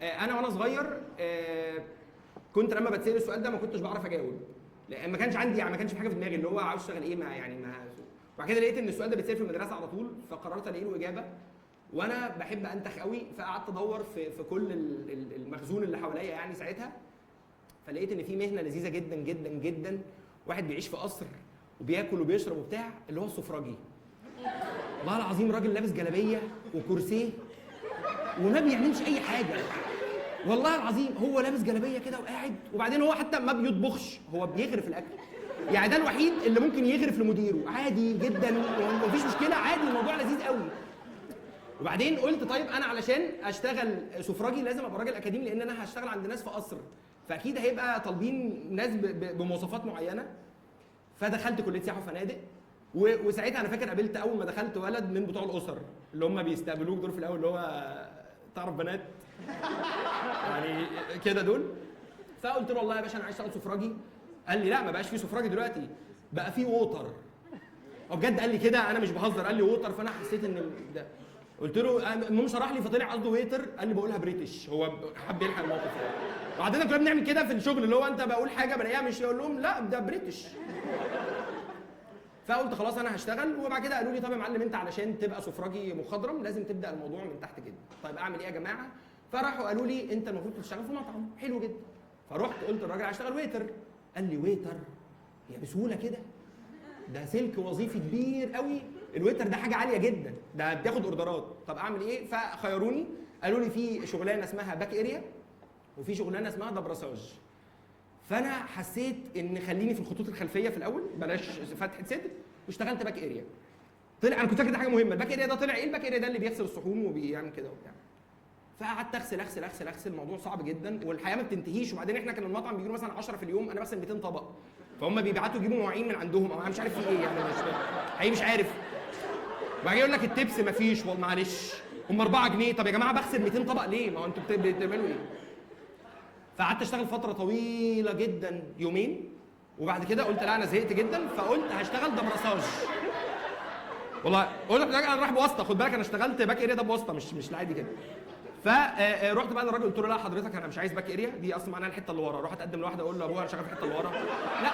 انا وانا صغير كنت لما بتسال السؤال ده ما كنتش بعرف اجاوب، لان ما كانش عندي، يعني ما كانش في حاجة في دماغي اللي هو عاوز اشتغل ايه، ما يعني ما. وبعد كده لقيت ان السؤال ده بيتسال في المدرسة على طول، فقررت الاقي له اجابه. وانا بحب انتخ قوي، فقعدت ادور في كل المخزون اللي حواليا يعني ساعتها. فلقيت ان في مهنة لذيذة جدا جدا جدا، واحد بيعيش في قصر وبياكل وبيشرب وبتاع، اللي هو السفراجي. والله العظيم راجل لابس جلابية وكرسيه وما بيعملش اي حاجة، والله العظيم هو لابس جلابية كده وقاعد. وبعدين هو حتى ما بيطبخش، هو بيغرف الاكل. يعني ده الوحيد اللي ممكن يغرف لمديره عادي جدا ومفيش مشكلة، عادي، الموضوع لذيذ قوي. وبعدين قلت طيب انا علشان اشتغل سفراجي لازم ابقى راجل اكاديمي، لان انا هشتغل عند ناس في قصر، فاكيد هيبقى طالبين ناس بمواصفات معينة. فدخلت كليه سياحة وفنادق، وساعتها انا فاكر قابلت اول ما دخلت ولد من بتوع الاسر اللي هم بيستقبلوك دول في الاول، اللي هو تعرف بنات يعني كده دول. فقلت له والله يا باشا انا عايز اشتغل سفراجي. قال لي لا، ما بقاش في سفراجي دلوقتي، بقى في waiter. هو بجد قال لي كده، انا مش بهزر، قال لي waiter. فانا حسيت ان ده، قلت له المهم شرح لي، فطلع قصده waiter. قال لي بقولها British، هو حب يلحق الموقف يعني. وبعدين كنا بنعمل كده في الشغل، اللي هو انت بقول حاجة بلاقيها مش، يقول لهم لا ده British. فقلت خلاص انا هشتغل. وبعد كده قالوا لي طب يا معلم انت علشان تبقى سفراجي مخضرم لازم تبدا الموضوع من تحت جدا. طيب اعمل ايه يا جماعة؟ فراحوا قالوا لي انت المفروض تشتغل في مطعم. حلو جدا. فرحت قلت للراجل هشتغل waiter. قال لي waiter؟ يا بسهولة كده؟ ده سلك وظيفي كبير قوي، ال waiter ده حاجة عالية جدا، ده بتاخد اوردرات. طب اعمل ايه؟ فخيروني، قالوا لي في شغلانة اسمها back area وفي شغلانة اسمها دبرساج. فانا حسيت ان خليني في الخطوط الخلفية في الاول، بلاش فتحه صدر، واشتغلت back area. طلع انا كنت فاكر ده حاجة مهمة، ال back area ده طلع ايه؟ ال back area ده اللي بيغسل الصحون وبيعمل كده وبتاع. فقعدت اغسل اغسل اغسل اغسل، الموضوع صعب جدا والحياة ما بتنتهيش. وبعدين احنا كان المطعم بيجيله مثلا 10 في اليوم، انا بغسل 200 طبق، فهم بيبعتوا يجيبوا مواعين من عندهم او انا مش عارف في ايه، يعني مش حقيقي مش عارف. وبعدين يقول لك ال tips ما فيش، والله معلش هم 4 جنيه. طب يا جماعة بغسل 200 طبق ليه؟ ما هو انتوا بتعملوا ايه؟ فقعدت اشتغل فترة طويلة جدا، يومين، وبعد كده قلت لا انا زهقت جدا، فقلت هشتغل دبرساج. والله قلت لك انا رايح بواسطة، خد بالك انا اشتغلت back area ده بواسطة، مش العادي كده. فرحت بقى للراجل قلت له لا حضرتك انا مش عايز back area، دي اصلا معناها الحتة اللي ورا. اروح اتقدم لواحدة اقول له ابوها انا شغال في الحتة اللي ورا؟ لا.